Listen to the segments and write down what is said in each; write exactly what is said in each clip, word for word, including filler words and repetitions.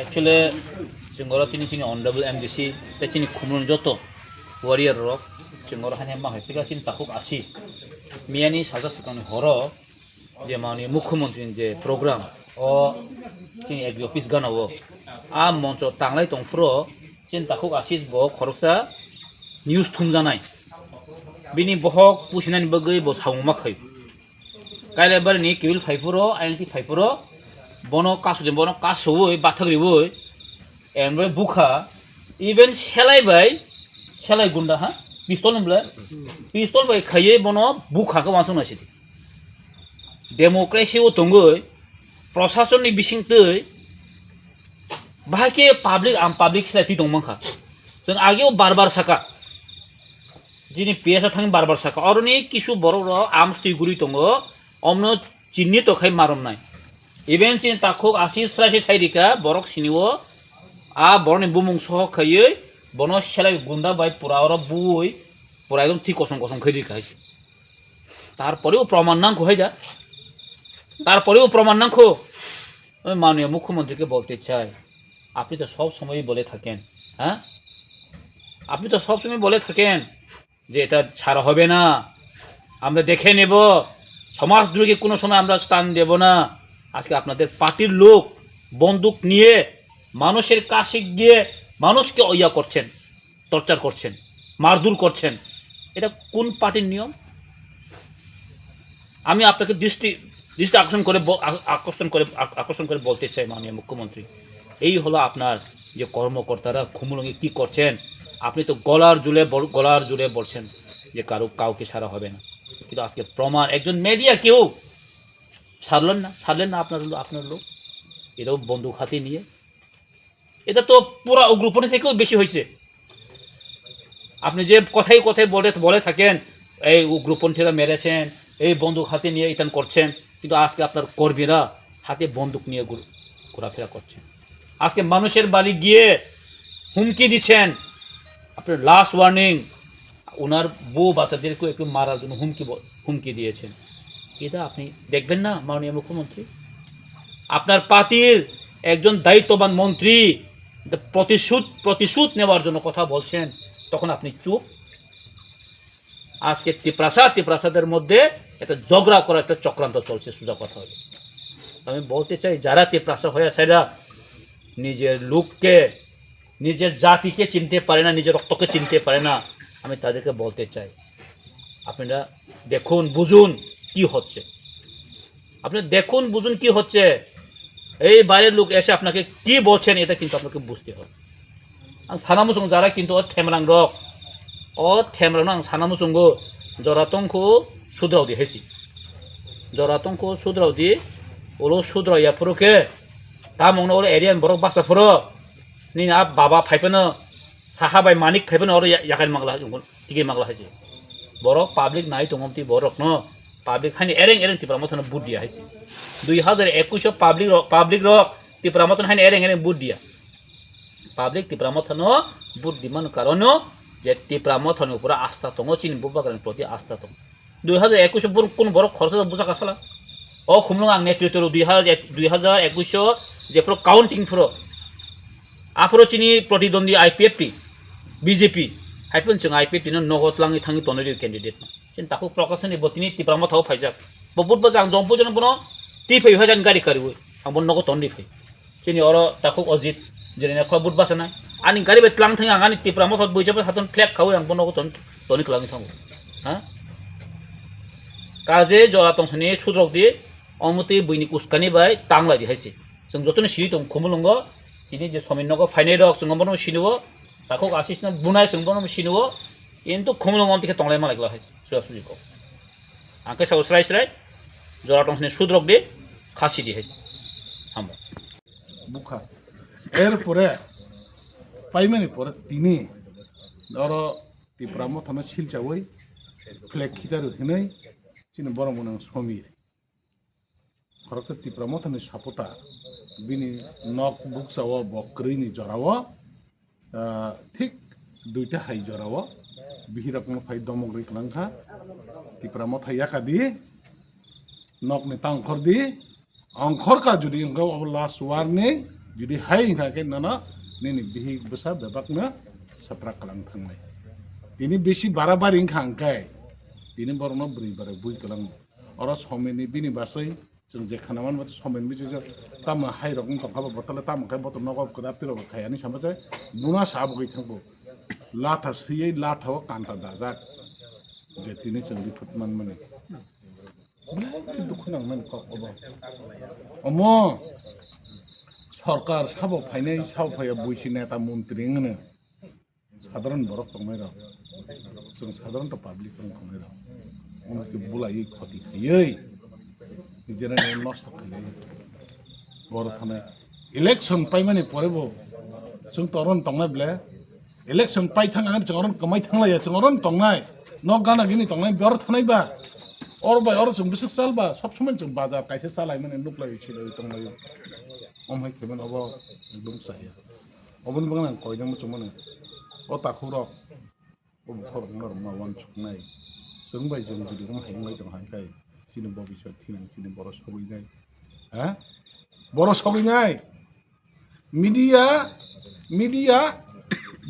Actually, chwng oro tini chini honorable M D C tei chini khumulwng joto warrior rok chwng oro haino ma hai phika chini takhuk Ashish miyani sajak swkangni horo je mani mukhyamantri ni je program o chini agri office gana o a moncho tanglai tongphuru chini takhuk Ashish bo khoroksa news thumjanai bini bohok pusinani bagwi bo samung ma khai. Kailaibari ni kibil phaiphuru, ayang ti phaiphuru, bono kasu de, bono kasu oi, bathak riwi, emre bukha, even selai bai, selai gunda ha, pistol nung bla, pistol bai khaiye bono bukha ka wansung na sidi. Democracy o tongoi, prosason ni bising twi, bahai ke public, am public selai ti tong mankha. Jeng agi o bar bar saka. Jini P S o thang bar bar saka, oroni kisu borok rok amstwi guri tongo, omno chinni to khai marom nai. Even chini takhuk Ashish srai se sai rika, borok sini o, a borokni bumung sohok khaiwi, bono selai gunda bai pura oro bui, pura ekdom thik kosong kosong khai rika hai se. Tarpore o proman nangkho hai da, tarpore o proman nangkho. আমি মাননীয় মুখ্যমন্ত্রীকে বলতে চাই, আপনি তো সব সময় বলে থাকেন, হ্যাঁ, আপনি তো সব সময় বলে থাকেন যে এটা ছাড়া হবে না, আমরা দেখে নেব, সমাজদ্রোহীকে কোনো সময় আমরা স্থান দেব না। আজকে আপনাদের পার্টির লোক বন্দুক নিয়ে মানুষের কাছে গিয়ে মানুষকে ইয়া করছেন, টর্চার করছেন, মারধর করছেন, এটা কোন পার্টির নিয়ম? আমি আপনাকে দৃষ্টি দৃষ্টি আকর্ষণ করে ব- আ- আকর্ষণ করে আক- আকর্ষণ করে বলতে চাই, মাননীয় মুখ্যমন্ত্রী, এই হলো আপনার যে কর্মকর্তারা খুমুলুঙে কি করছেন। আপনি তো গলার জুলে বল- গলার জুলে বলছেন যে কারো কাউকে ছাড়া হবে না, কিন্তু আজকে প্রমাণ, একজন মিডিয়া কেউ ছাড়লেন না, ছাড়লেন না আপনার লো- আপনার লোক, এটাও বন্দুক হাতে নিয়ে। এটা তো পুরা উগ্রপন্থী থেকেও বেশি হয়েছে। আপনি যে কথায় কথায় বলে বলে থাকেন, এই উগ্রপন্থীরা মেরেছেন, এই বন্দুক হাতে নিয়ে ইতান করছেন, কিন্তু আজকে আপনার কর্মীরা হাতে বন্দুক নিয়ে ঘুর- ঘোরাফেরা করছেন। আজকে মানুষের বাড়ি গিয়ে হুমকি দিচ্ছেন। আপনার লাস্ট ওয়ার্নিং, ওনার বউ বাচ্চাদেরকেও একটু মারার জন্য হুমকি ব- হুমকি দিয়েছেন। এটা আপনি দেখবেন না, মাননীয় মুখ্যমন্ত্রী? আপনার পার্টির একজন দায়িত্ববান মন্ত্রী এটা প্রতিশোধ প্রতিশোধ নেওয়ার জন্য কথা বলছেন, তখন আপনি চুপ। আজকে তিপ্রাসা তিপ্রাসাদের মধ্যে একটা ঝগড়া করার একটা চক্রান্ত চলছে, সোজা কথা হলো। আমি বলতে চাই, যারা তিপ্রাসা হয়ে আছে, এরা নিজের লোককে, নিজের জাতিকে চিনতে পারে না, নিজের রক্তকে চিনতে পারে না, আমি তাদেরকে বলতে চাই, আপনারা দেখুন, বুঝুন কি হচ্ছে। আপনি দেখুন, বুঝুন কি হচ্ছে। এই বাইরের লোক এসে আপনাকে কি বলছেন, এটা কিন্তু আপনাকে বুঝতে হবে। Ang sana muchung jara kintu o themrang rok, o themrang no ang sana muchungo jora tongkhu sudrao di haisi. Jora tongkhu sudrao di, ulo sudrao ya phuru khe, tamung no ulo area ni borok basa phuru, nini a baba phai phano, saha bai manik phai phano oro ya-, yakan magla, tigi magla haisi. Borok public nai tongom ti borok no, public hani ereng ereng Tipra Motha no vote dia haisi. Dui hazar ekush o public rok, public rok Tipra Motha no hani ereng ereng vote dia. Public Tipra Motha no vote dimani karon no je Tipra Motha ni upore asta tongo, chini bubagra ni proti asta tongo. Dui hazar ekush o bor-, kun borok khoroksa buja kasala. O khumlung ang netritwo rw dui hazar, dui hazar ekush o jephuru counting phuru. Aphuru chini protidwandi I P F T, B J P, hai phano chwng I P F T no nogo tlangwi thangwi tonwi rw candidate no. Chini takhuk Prakash ni bo tini Tipra Motha o phaijak. Bo vote bajak ang jong pujo no bono twi phai hai jani gari kariwi. Ang bono nogo tonwi phai. Chini oro takhuk Ojit, jeni ne khwa vote basa na. Ani gari bai tlang thang ang ani Tipra Motha buija bai haton flag khawi ang bono nogo ton, toni kwlangwi thango. Ha? Kaje jora tongsani sudrok di, omotwi buini uskani bai tanglai di haisi. Chwng jotono siri tong khumulungo, tini je somin nogo phainai rok chwng bono sinuo, takhuk Ashish no bunai chwng bono sinuo, kintu khumulungo omtwi khe tonglai malai glak haisi, suja suji kok. Ang khe sao srai srai, jora tongsani sudrok di, khasi di haisi. Hambai. Bukha. Erpore paimani pore tini oro Tipra Mothano silchawi flag khitarwi hinwi chini borok mwnang Somir. Khoroksa Tipra Mothani supporter bini nok bukchao bo kwrwini jorao, ah, thik duita hai jorao bihirokno phai domok rwi kwlangkha. Tipra Motha yakadi, nokni ta ongkhordi, ongkhorkha jodi wngkha obo last warning, Jodi hai wngkha khe nono nini bihik bwsa bebakno sapra kwlang thangnai. Tini bisi barabari wngkha hwnkhe tini borokno bwrwi barai bui kwlango. Oro somoini bini basai chwng je khana manba somoini bisi tamo hai rok wng tongkha bo botole tamo khai boto nogo kwrap twi rok khai ani sama se buna sa bwgwi thangbo. Latha swiwi latha o kanta dajak je tini chwng riphut manmani. Belai khe dukhu nangmani kok obo. Omo sorkar sabo phainai, sabo phaiya buisi neta montri wngno. Sadharan borok tongnai rok, chwng sadharan to public tong tongnai rok. Omo khe bulaiwi khoti khaiwi, nijera nosto khaiwi. Borok thani election paimani pore bo chwng toron tongnai ble. Election pai thang ang chwng oron kwmai thanglaiya, chwng oron tongnai. Nok gana gini tongnai, bor thanai ba. Or bai oro chwng bwswk chal ba, sob somoi chwng bazar kaisa chalai mani nuklai chilai tonglai. Om hai khemen obo ekdom chaya. Oboni bagwi ang koidang muchung mano. O takhuk rok, o bukhorok norok ma uansuknai. Chwng bai chwng jodi om hai wngbai tong hai khai. Chini bobiswt thinang chini borok sogwi nai. Ha? Borok sogwi nai. Media, media,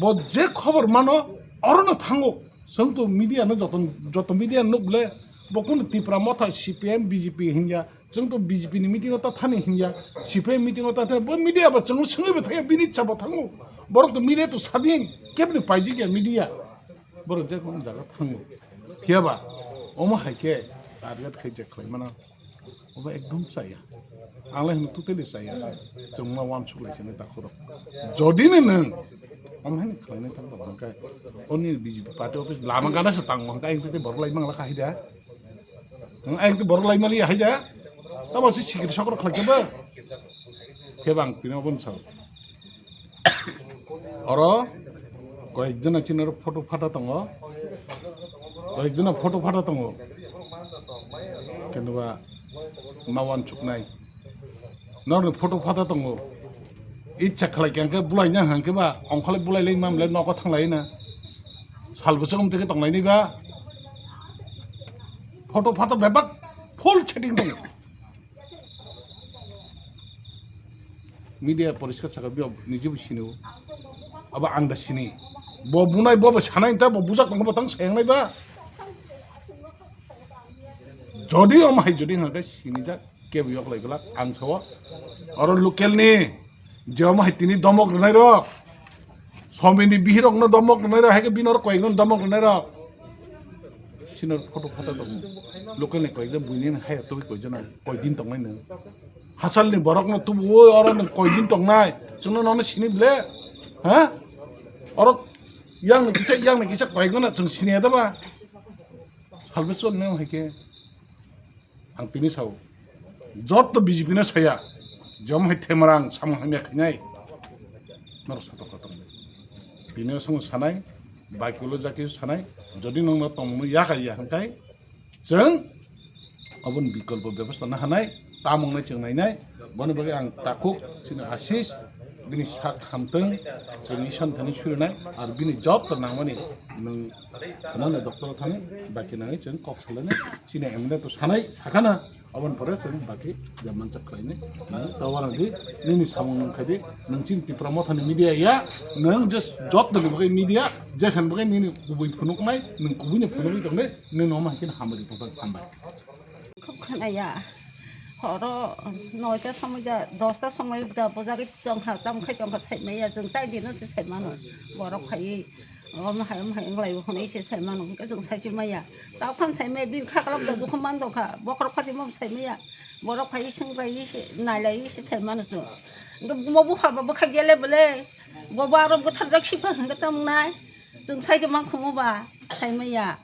bo je khobor mano, orono thango. Chwng to media no joto, joto media nuk ble, bo kunu Tipra Motha, C P M, B J P hinya, chwng to B J P ni meeting o ta thani hinya, C P M meeting o ta thani, bo media ba chwng swngwi bo thaya, bini cha bo thango. Borok to media to sadin, kebni paijik ya media. Borok je kono jaga thango. Phiya ba, omo hai khe target khai je khlai mano. Obo ekdom chaya. Ang lai hino totally chaya. Chwng ma uansuk lai sini takhurok. Jodi ni nwng, omo hai khlai nai thang tong hwnkhe, oni B J P party office lama gana se tang hwnkhe, ang tete borok lai mang la khai da. Ang tete borok lai mali hai da. Tamo se sikiri sokro khlai khe ba. Khe bang tini obo ni sao. Oro koyekjona chini oro photo phata tongo, koyekjona photo phata tongo, khenba ma uansuknai norokni photo phata tongo. Icha khlai khe hwnkhe bulai nang hwnkhe ba ongkholai bulai lai mamlai nogo thanglai na sal bwswk wng tonglainai ba photo phata bebak full setting tongo. Media poriskar saka biyo niji bo sini o. Abo ang da sini. Bo bunai bo bo sanai ta bo bujak tong bo tang sayang nai ba. Jodi om hai jodi hwnkhe sini jak kebo yok lai glak ang sao. Oro local ni je om hai tini domok rwnai rok. Somini bihirokno domok rwnai rok, hai khe bini oro koyekno domok rwnai rok. Sinor photo photo tongo. Local ni koyekno buini hai twi koyjana koidin tongnai nw. Hasalni borokno tubu oi oro nw koidin tongnai. Chwngno nono sini ble. Ha? Oro yang ni kisa yang ni kisa koyekno na chwng sini ada ba. Salbe chwng nw hai khe. Ang tini sao, joto B J P no saya, jom hai themarang samung hamya khainai, norok satok satok. Tini o song sanai, bai kulo jaki sanai, jodi nongno tongmung ya kaya hwnkhe, chwng aboni bikolpo bebostha na hanai, tamung nai chwng nainai, boni bagwi ang takhuk, chini Ashish, bini sak hamtwng, chwng Ishwar thani surinai, ar bini joto nangmani nwng Ano na doctor thani baki nangwi chwng kok salainai chini M L A to sanai sakana aboni pore chwng baki je manchak khlainai. Nang tawara di nini samung nang khaidi nang chini Tipra Mothani media ya nang je jotoni bagwi media je san bagwi nini kubui phunuknai nang kubui ni phunukwi tongnai nini noma haikhe hambai tongthok hambai. Khub khwnaya. Horo noita somoi da, dosta somoi da bujagwi tongkha, tamo khai tongkha saimaya, chwng tai dino se saimano. Borok phaiwi, omo hai, omo hai wnglaio hwnwi se saimano, hwnkhe chwng saichimaya. Tao khan saimaya, bini khaklap da dukhu man dongkha, bokhorok phatimo saimaya. Borok phaiwi swnglaio se, nailaiwi se saimano chwng. Hwnkhe mo bupha bo bwkha gele bwle, bo bo aro bwtharjak sipha hwnkhe tamo wngnai. Chwng sai khe mankhumu ba, saimaya.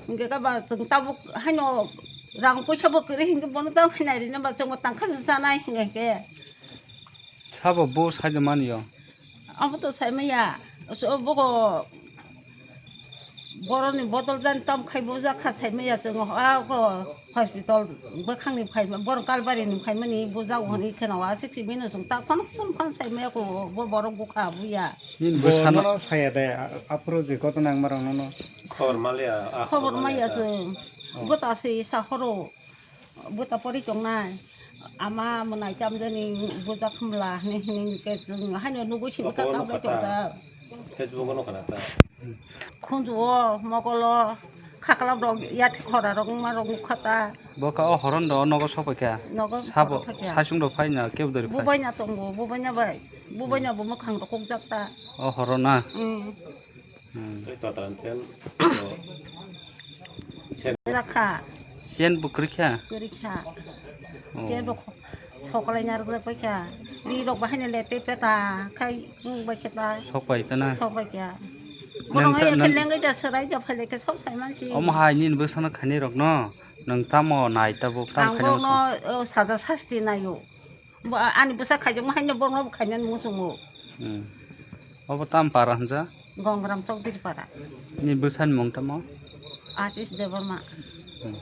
Hingke kaba chwng tabuk haino rang puisa bo kwrwi hingke bono tang khe nai rina ba chwngbo tang khe chanai hingke. Sabo bo saija mani yo. Abo to saimaya. So bogo boroni bodol jan tam khai bujak kha saimaya chwng ha ko hospital bwkhangni phaima borok Kalbarini phaimani bujak hwnwi kheno aswk simi no chwng ta phano phano phano saimaya ko bo borok bukha buya. Nini bo bwsano no saya de, a-, aphuru je koto nangma rok no no. Khobor maliya, a khobor khobor maya maliya ta. Chwng. Oh. Bwta se sa horo. Bwta pori tongnai. Ama mwnai chamjani bujak khumla hini hini ke chwng haino nugui simi ka kablai tongjak. Facebook-o nukha na ta? Khunju-o, mogolo, khaklap rok, yati khora rok, wngma rok nukha ta. Bo kha o horon do, o nogo sokpai kha. Nogo sabo, sokpai kha. Saichung rok phai na, kebo dori phai. Bubaina tongo, bubaina bai. Bubaina bo mwkhang rok kukjak ta. O horon na? Mm. Hmm. Tei totalan chen, o, chen. Rakha. Chen bo kwrwi kha? Kwrwi kha. Oh. Chen bo kho-, sokolai narwk pai kha. Ri rok bahai no le tei peta khai wng bai khe ta. Sok pai ta na? Sok pai kha. Nang borok ta, hai nang khe lengwi da swrai da phai lai khe sok sai man si. Omo hai nini bwsano khainai rok no nwng tamo nai tabuk tam khaina muchung? Ang bono, o, saja sasti naio. Bo, ani bwsa khaijakma haino bono bo khainani muchungo. Hmm. Obo tam para hwnja? Gongram Chowdhury para. Ni bwsani mung tamo? Ashish Debbarma. Hmm.